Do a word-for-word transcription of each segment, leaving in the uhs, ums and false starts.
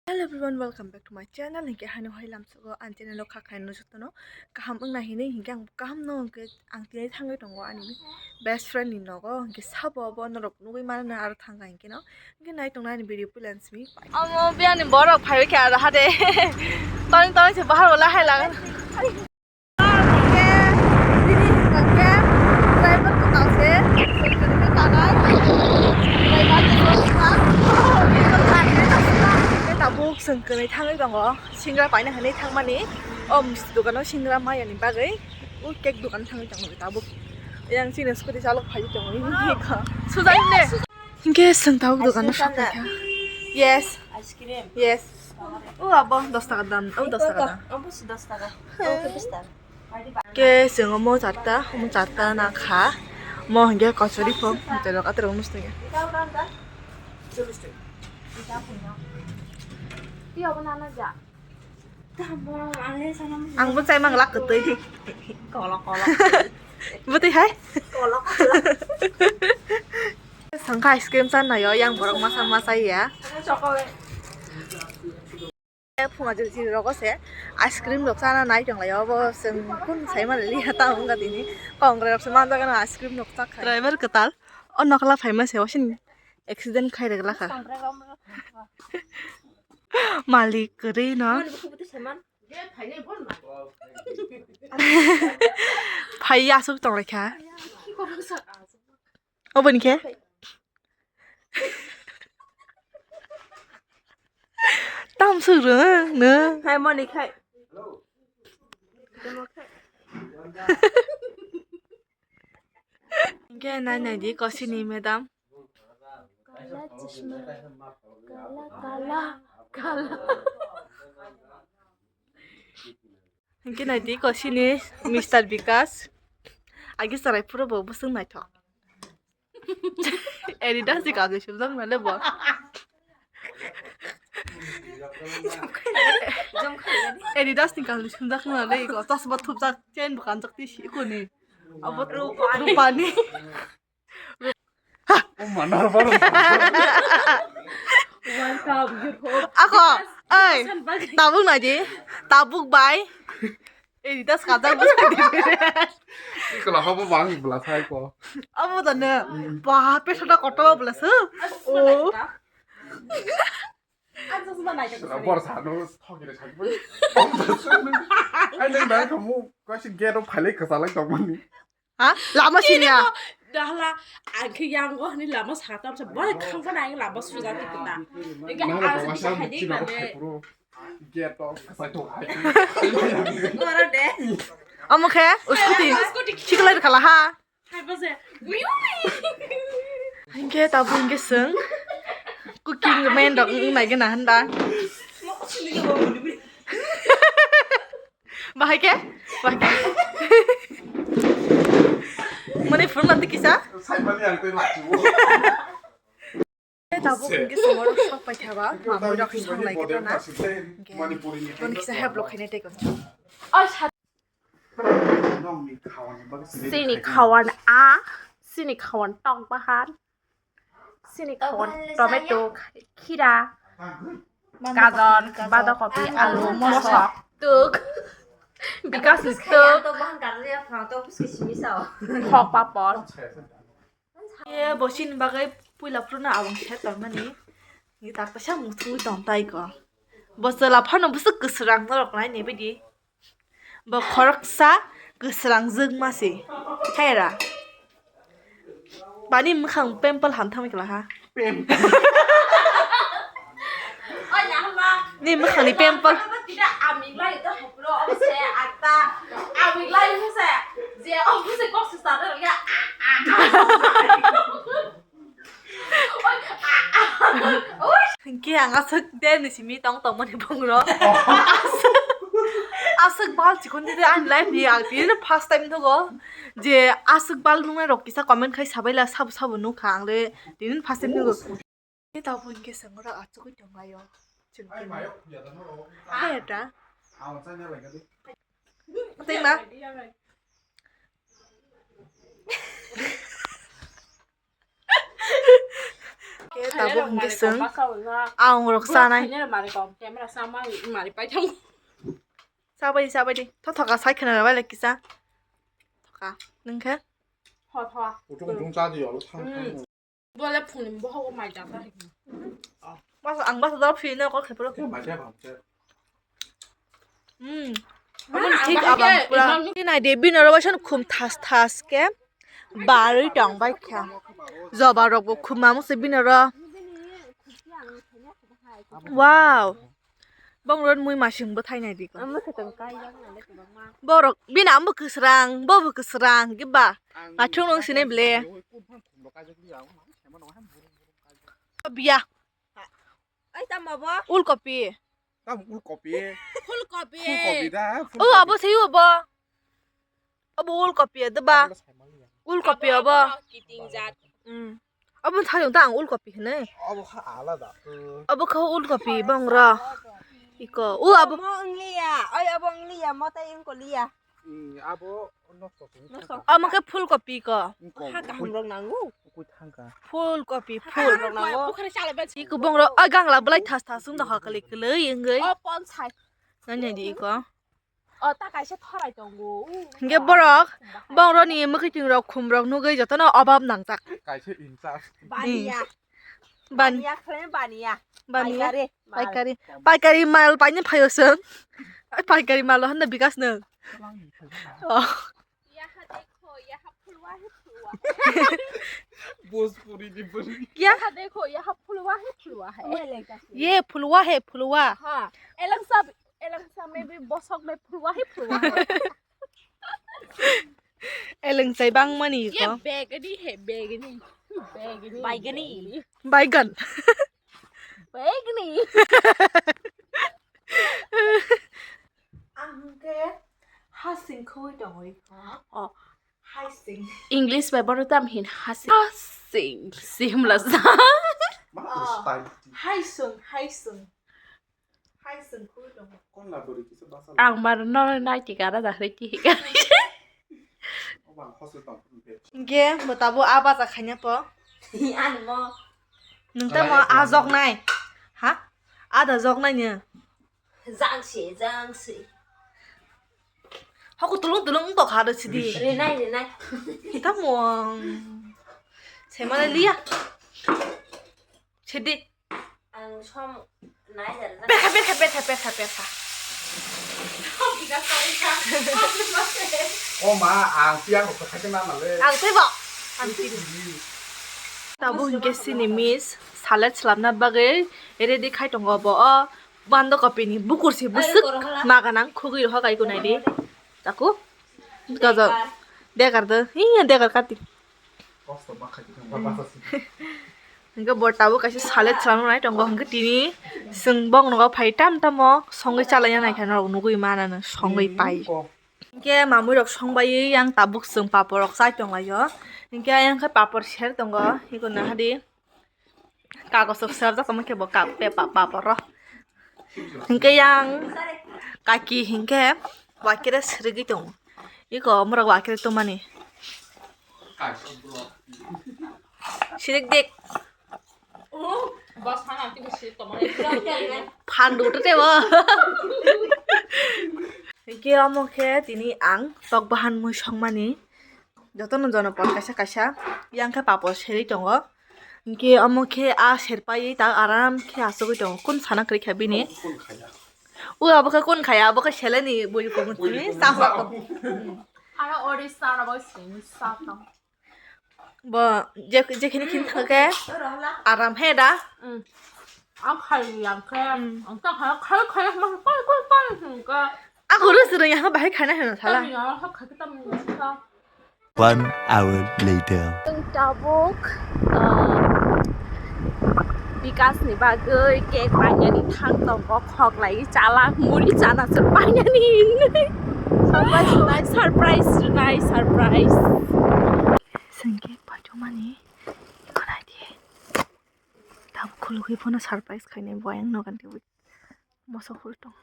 Hello everyone, welcome back to my channel. Hinkhe haino hai lamsogo ang channel o kha khaino jotono kaham wngna hinwi, hinkhe ang kaham no hinkhe ang tini thangwi tongo ani best friend ni nogo, hinkhe sabo bo norok nugwi mano aro thangkha hinkhe no, hinkhe nai tongna ani video puila simi. Amo biyani borok phaiwi khe aro hade toring toring se bahar wala hai laga. Tabuk chwng kwnwi thangwi tongo, singra paina hinwi thangmani. O dukano singra mayani bagwi o cake dukano thangwi tongo tabuk. Yang chini scooty chalok phaiwi tongo, sujaimne. Hinkhe chwng tabuk dukano sok paikha. Yes. Ice cream. Yes. O abo dos taka dam, o dos taka dam. Abo dos taka. Abo bis taka. Ke chwng omo charta, omo charta na kha. Mo hinkhe kochori phung, hotel o katorok nustungya. Ang bo chai mang lak kwtwi. Kolok, kolok. Bwtwi hai? Kolok, kolok. Sangkha ice cream chan nayo, yang borok masa masa ya. Chocolate. Phunga jil jil rogo se ice cream rok chana nai tong lai, obo chwng kun sai mani liya ta wngkha tini. Kongrai rok se manjak gana ice cream rok chak khai. Driver kwtal o nokla phaima se, wasing accident khai rwgwlakha. Malik kwrwi no. Phai aswk tong lai kha. Oboni khe? Tam swk rwng nw. Hai mani khai. Hinkhe nai nai di kosini madam. Kala chashma. Kala, kala, kala. Hinkhe nai di kosini Mister Bikas. Agi sarai pura bo bwswng naithok. Adidas ni kanwi sumjak nale bo. Adidas ni kanwi sumjak nale iko. Chasma thupjak, chain bo kanjak tisi ikoni. Abo rupani. Oh, mana baru. Ako, oi, tabuk nai di, tabuk bai. Adidas kajak bwsai di. Ikola hobo bang bwla sai ko. Abo da ne, ba, pesada koto bwla su. Oh. Bor sano thokire sai. Ai nang dai kamu, kasi gate o phalai kasalai tongmani. Ha? Lama sinya. Dahla, ang khe yang go hani lama satam sa, bari khang sa nang lama suja ti kita. Ega ang sa bisa hadi kane. Gate to, kasai to hai. Ora de. Amo khe, scooty. Scooty. Chiklai khala ha. Hai bose. Hinkhe tabuk hinkhe chwng cooking man rok wng nai gana hwnda. Bahai khe? Bahai khe? Mani phone mati kisa? Tabuk hinkhe chwng oro sok paikha ba, mamui rok song lai khe na. Hinkhe boni kisa help rok khainai tei ko. Chini khawan a, chini khawan tok bahan, chini khawan tomato, khira, gajon, badakopi, alu, mosok, tuk, bikas ni tuk, hok papor. Ye bo chini bagwi puila phuru no abang se tongmani. Ni tak kaisa muthungwi tong tai ko. Bo chwla phano bwswk kwswrang norok nai ni bidi. Bo khoroksa kwswrang jwkma se. Khaira. Bani mwkhang pimple hamtham kla ha. Pimple. Ni mwkhang ni pimple. Hinkhe ang aswk de ni simi tong tongmani bongro. Aswk, aswk bal chikon de ani life ni ang tini first time thogo je aswk bal nungnai rok kisa comment khai sabaila sabo sabo nukha ang le tini first time thogo. Tabuk hinkhe chwng oro achugwi tonglaio. Chwng tini. Hai eta. Tei ma? Tabuk hwnkhe chwng aung rok chanai. Sabai di, sabai di. Tho thoka sai khwna bai le kisa. Thoka. Nwng khe? Kutung kutung cha di, abo thang thang. Bole phone ni bohogo mai jata hai. Bas, ang bas dal phone ni call khaipro. Mai jaba. Hmm. Aboni thik abang pura. Nai de bini oro waisa khum thas thas khe barwi tong bai kha. Joba rok bo khum mamung se bini oro. Wow. Bong rot mui masing bo thainai di ko. Borok bini ambo kwsrang, bo bo kwsrang giba. Naithok nung sini ble. Biya. Ai tamo bo? Ulkopi. Tam ulkopi. Fulkopi. Fulkopi da. Oh, abo sayo bo. Abo ulkopi da ba. Ulkopi abo. Kiting jat. Hmm. Abo thayung ta ang ulkopi hwnwi. Abo kha alada. Abo kha ulkopi bong ro. Iko. O abo. Mo ongliya. Oi abo ongliya. Mo tai ungkoliya. Hmm, abo. Omo khe phul kopi ko. Ha kaham rok nango. Phul kopi, phul. Rok nango. Iko bong rok, oi gangla belai thas thas wng tongkha kwlwi kwlwi wngwi. O ponsai. Nani di iko. O ta kaisa thorai tongo. Hingke borok, bong rok ni mwkhwtwng rok khum rok nugwi jotono obab nangjak. Kaisa incha. Baniya. Ban- Baniya khlai baniya. Baniya. Paikari. Paikari. Paikari mal paine phayo song. Paikari mal handa bikas nung. Oh. Yaha dekho, yaha phulwa hai phulwa. Bhojpuri ni buri. Yaha dekho, yaha phulwa hai phulwa hai. Ye phulwa hai phulwa. Ha, elangsa, elangsa maybe bosok mai phulwa hai phulwa hai. Eleng chai bang mani ko. Ye begani hai, begani. Begani. Baigani. Baigan. Begani. Ang hwnkhe hasing khogwi tongwi kho. Oh. Hasing. English bai bono tam hin hasing. Hasing. Simla sa. Oh. Haisung, haisung. Haisung khogwi tongo. Ang mar no nai ti gara da hre ti. Hingke bo tabo a baja khaina po. Ani mo. Nung tamo a joknai. Ha? Ada joknai ni. Jangsi, jangsi. Hoko tulung tulung wng tokha do sidi. Rinai, rinai. Tamo. Semana liya. Sidi. Ang som nai jar. Perkha, perkha, perkha, perkha, perkha. O ma, ang piang ko khaikhe na male. Ang tei bo. Ang tei. Tabuk hingke sini miss salad slamna bagwi ready khai tongo bo o bando kopini bukur si bwswk maga nang khugwi rohor kai kunai di. Taku. Gaja. Degar de. Iya degar kati. Hingke bo tabuk kaisa salad slamna nai tongo hingke tini chwng boknogo phai tam tamo songwi chalaina nai khe norok nugwi mananw songwi pai. Hingke mamui rok songbai yang tabuk chwng papor rok chai tonglaio. Hingke ayang khe papor ser tongo eko nahadi. Kagos rok serjak tongma khe bo kap pe pa papor rok. Hingke yang kaki hingke wakire sirigwi tongo. Eko omorok wakire tongmani. Sirik dik. Phan dutu tebo. Hingke omo khe tini ang tok bahan mui songmani. Jotono jono pot kaisa kaisa yang khe papor serwi tongo. Hingke omo khe a serpaiwi ta aram khe achugwi tongo. Kun sana kwrwi kha bini? O abo khe kun khaya, abo khe seleni bui kumun simi sa hor tong. Aro ori sana bai simi sa tong. Bo je, jekhini khin thangkhe aram he da. Ang khai yang khe, ang ta khai khai khai ma kai kai kai hingka. Ako ro sirang yang bahai khaina heno sala. Tam ya ha khai tam ya. One hour later. Ang tabuk, ah, Bikas ni bagwi cake painani thang tongo, khoklai chala muri chana se painani hinwi. Surprise rwnai, surprise rwnai, surprise. Sengke pachomani ikonai di. Tam khulugwi phano surprise khainai bo ayang nogan di. Moso hul tong.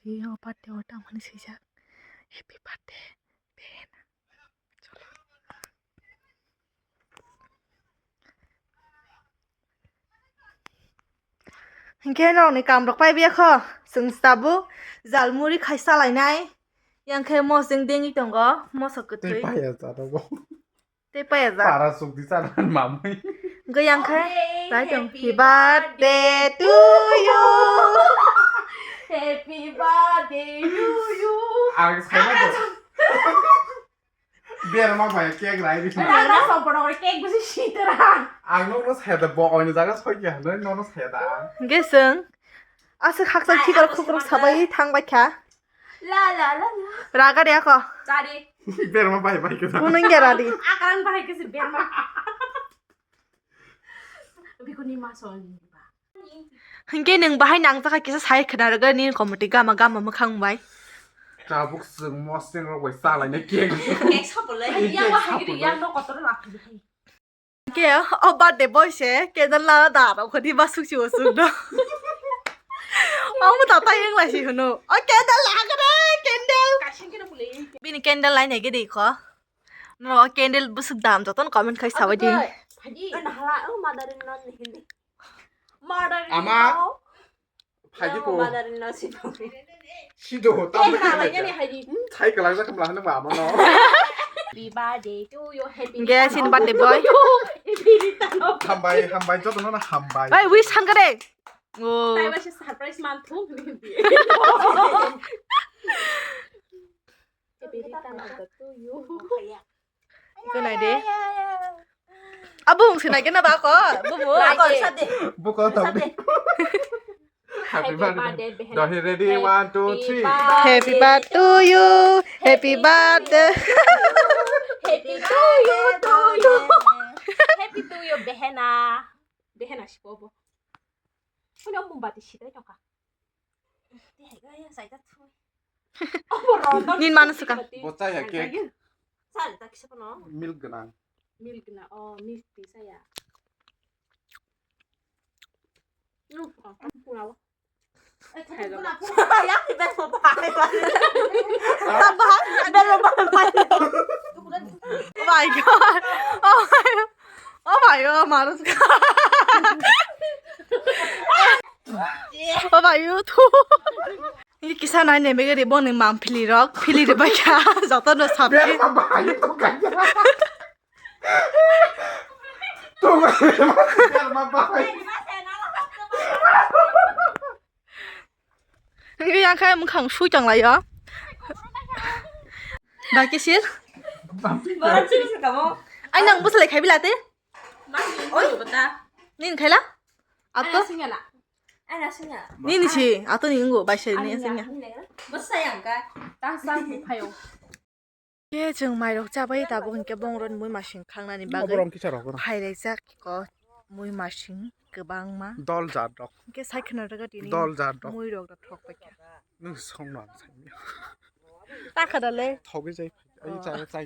Ri o birthday o tangmani swijak. Happy birthday, Behena. Hinkhe norokni kamrok paibiya kho, chwng tabuk jal muri khai salainai. Yang khe mosjeng dengwi tongo, moso kwtwi. Tei paya jat abo. Tei paya jat. Para sukdi sana mamui. Hinkhe yang khe, rai tong. Happy birthday to you. Happy birthday to you. Ang sai na. Berma bai cake rai di. Rana somporo cake busi sitra. Ang no no sai da bo oino jaga soi ya no no no sai da. Hinkhe chwng aswk hakchal thikar khukrok sabai thangbai kha. La la la la. Raga de ako. Tari. Berma bai bai khe. Kuno inge radi. Akaran bai khe si berma. Bikuni ma song ni ba. Hinkhe nwng bahai nangjakha kisa sai khna rwgwi nini comedy gama gama mwkhang bai. Tabuk chwng mosjeng rok bai salaina cake. Cake sapolai. Yang bahai gidi yang no kotor lak. Hinkhe o birthday boy se candle la da rok khodi ba suk si o suk do. Omo ta ta yang lai si hwno. O candle la ga de candle. Bini candle lai nai gidi ko. No candle busuk dam joton comment khai sabai di. Haji. Ana hala o mother in law ni hindi. Mother in law. Ama. Phaidi po. Mother in law si po. Sido tam. Hala yani haji. Thai kalang jak mla hanu ma no. Happy birthday to you. Happy birthday boy. Hambai hambai joto no hambai. Bai wish han kare. Oh. Tai wasi surprise man thung. Happy birthday to you. Iko nai de. Abung sinai kena ba ko. Bubu. Buko tau de. Happy birthday. Dohi ready, one, two, three. Happy birthday to you. Happy birthday. Happy to you, to you. Happy to you, Behena. Behena si bobo. Puno mumbati si dai toka. Nin mana suka. Bo chaya cake. Milk gwnang. Milk gwnang, oh, milk twi chaya. Oh my god. Oh my god. Oh my god, manu suka. Oh my god. Ini kisa nai neme gari boni mam phili rok, phili de baikha, joto no sabti. Berma bahai to kaya. To berma bahai. Ini yang kaya mukhang sui tang lai ya. Bai kisil. Ai nang buslai khai bilate. Oi. Nin khaila? Ato. Nini si, ato ni ngo bai se ni asing ya. Bwsai ang ka. Tang sang phayo. Ke chwng mairok chabai tabuk hinkhe bongrok mui masing khangnani bagwi. Borok kisa rok. Phairai jak ko mui masing kwbangma. Dol jat rok. Hinkhe sai khna rwgwi tini. Dol jat rok. Mui rok thok pai kha. Nwng songno ang sai. Ta khada le. Thogwi jai. Ai chai chai.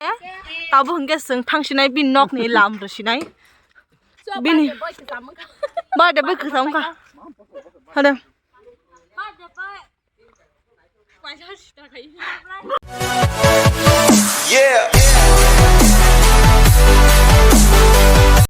Eh? Tabuk hinkhe chwng thangsinai bini nokni lam rwsinai. Bini. Birthday boy kwcham wngkha. Hade. Birthday boy. Yeah.